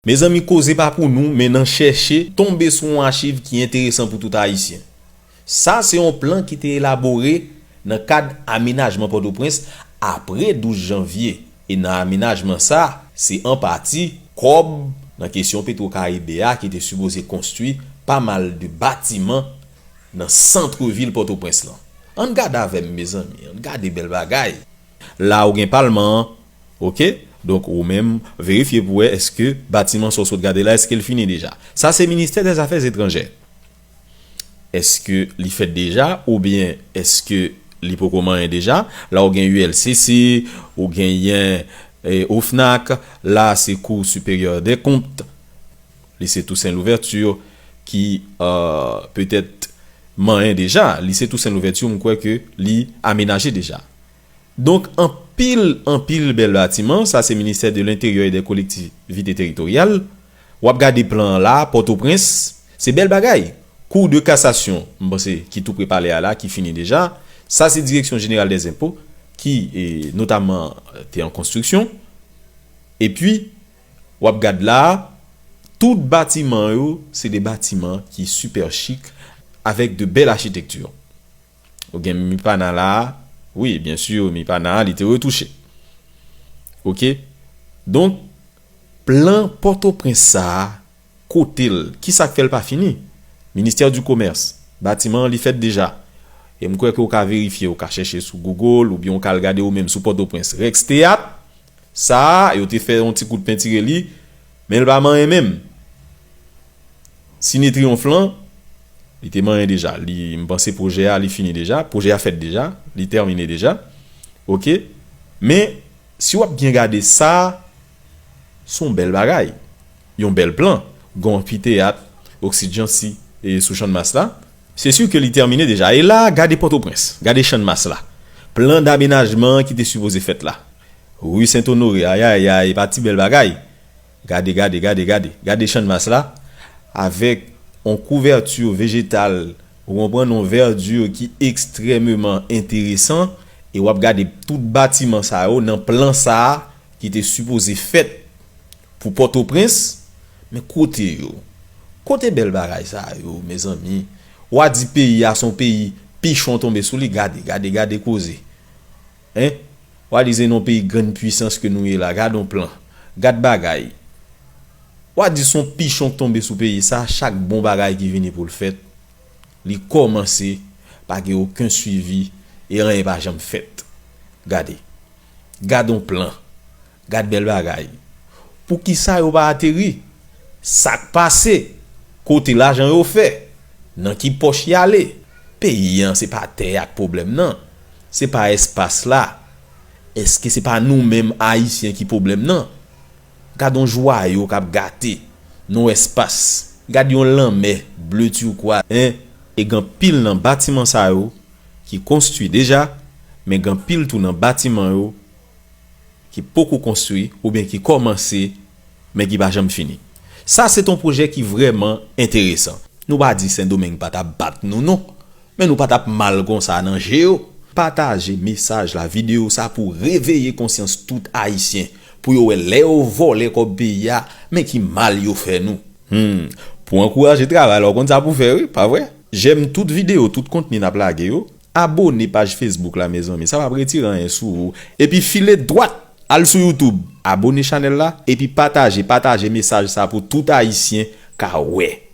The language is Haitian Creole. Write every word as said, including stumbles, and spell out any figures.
Mezanmi, koze pa pou nou, men n a chèche tonbe sou yon achiv ki enteresan pou tout Ayisyen. Sa se yon plan ki te elabore nan kad amenajman Pòtoprens apre douz janvye. E nan amenajman sa, se an pati kòb nan kesyon Petro Caribe a ki te sipoze konstwi pa mal de batiman nan sant vil Pòtoprens lan. Ann gade avè m, mezanmi, ann gade bèl bagay. La ou gen palman an, oke? Donk ou menm, verifye pou wè èske batiman sa w sot gade la, èske l fini deja. Sa se ministè dèzafè etranjè. Èske li fèt deja oubyen èske li poko manyen deja? La ou gen U L C C, ou genyen eh, OFNAC, la se Cour supérieure des comptes, lycée Toussaint Louverture, ki euh, petèt manyen deja. Lycée Toussaint Louverture, m kwè ke li amenaje deja. Donk, anpil, anpil bèl batiman, sa se Ministère de l'Intérieur et des Collectivités Territoriales. W ap gade plan an la, Pòtoprens, se bèl bagay. Cour de cassation, m panse, ki tou pre palè a la, ki fini deja. Sa se Direction Générale des Impôts, ki eh, notaman te an konstriksyon. Epi, w ap gad la, tout batiman yo, se de batiman ki super chic, avec de belles architectures. Ou gen Mipana la, wi, byen si, Mipana, li te retouche. Oke? Donk, plan Pòtoprens sa a, kote l, kisa k fè l pa fini? Ministère du Commerce, batiman an li fèt deja. E m kwè ke w ka verifye, w ka chèche sou Google, oubyen w ka al gade ou menm sou Pòtoprens. Rex Théâtre, sa a, yo te fè yon ti kout pentire li, men l pa manyen menm. Ciné Triomphe lan, li te manyen deja. Li, m panse pwojè a, li fini deja. Pwojè a fèt deja. Li tèmine deja. Oke? Men, si w ap byen gade sa, se yon bèl bagay. Yon bèl plan. Gen yon anfiteyat, Oxy Jeancy, e sou Channmas la. Se si ke li tèmine deja. E la, gade Pòtoprens. Gade Channmas la. Plan damenajman ki te sipoze fèt la. Ri Sent Onore, ayayay, e pa ti bèl bagay. Gade, gade, gade, gade. Gade Channmas la, avèk yon kouvèti vejetal, ou konprann, yon vèdi ki ekstrèmeman enteresan, e w ap gade tout batiman sa yo nan plan sa a ki te sipoze fèt pou Pòtoprens, men kote yo? Kote bèl bagay sa yo, mezanmi? W a di peyi a se yon peyi pichon tonbe sou li, gade, gade, gade koze. Hein? W a di se nan yon peyi grann pwisans ke nou ye la. Gad yon plan. Gad bagay. W a di se yon pichon k tonbe sou peyi sa, chak bon bagay ki vini pou l fèt, li kòmanse pa gen okenn swivi e anyen pa janm fèt. Gade. Gad yon plan. Gad bèl bagay. Poukisa yo pa ateri? Sa k pase? Kote lajan yo fè? Nan ki pòch y ale? Peyi an se pa tè a k pwoblèm nan. Se pa espas la. Èske se pa nou menm Ayisyen ki pwoblèm nan? Gad yon jwayo k ap gate nan yon espas. Gad yon lanmè ble turquoise, en. E gen anpil nan batiman sa yo ki konstwi deja, men gen anpil tou nan batiman yo ki poko konstwi oubyen ki kòmanse, men ki pa janm fini. Sa se t on pwojè ki vrèman enteresan. Nou pa di Sendomeng pa t ap bat nou non, men nou pa t ap mal konsa nan je yo. Pataje mesaj la, videyo sa pou reveye konsyans tout Ayisyen, pou yo wè lè yo vòlè kòb peyi a, men ki mal yo fè nou. Hmm, pou ankouraje travay la, w konn sa pou fè wi, pa vre? Jèm tout videyo, tout kontni n ap lage yo. Abone paj Facebook la, mezanmi, sa p ap retire anyen sou ou. Epi file dwat, al sou YouTube, abone chanèl la, epi pataje, pataje mesaj sa pou tout Ayisyen ka wè.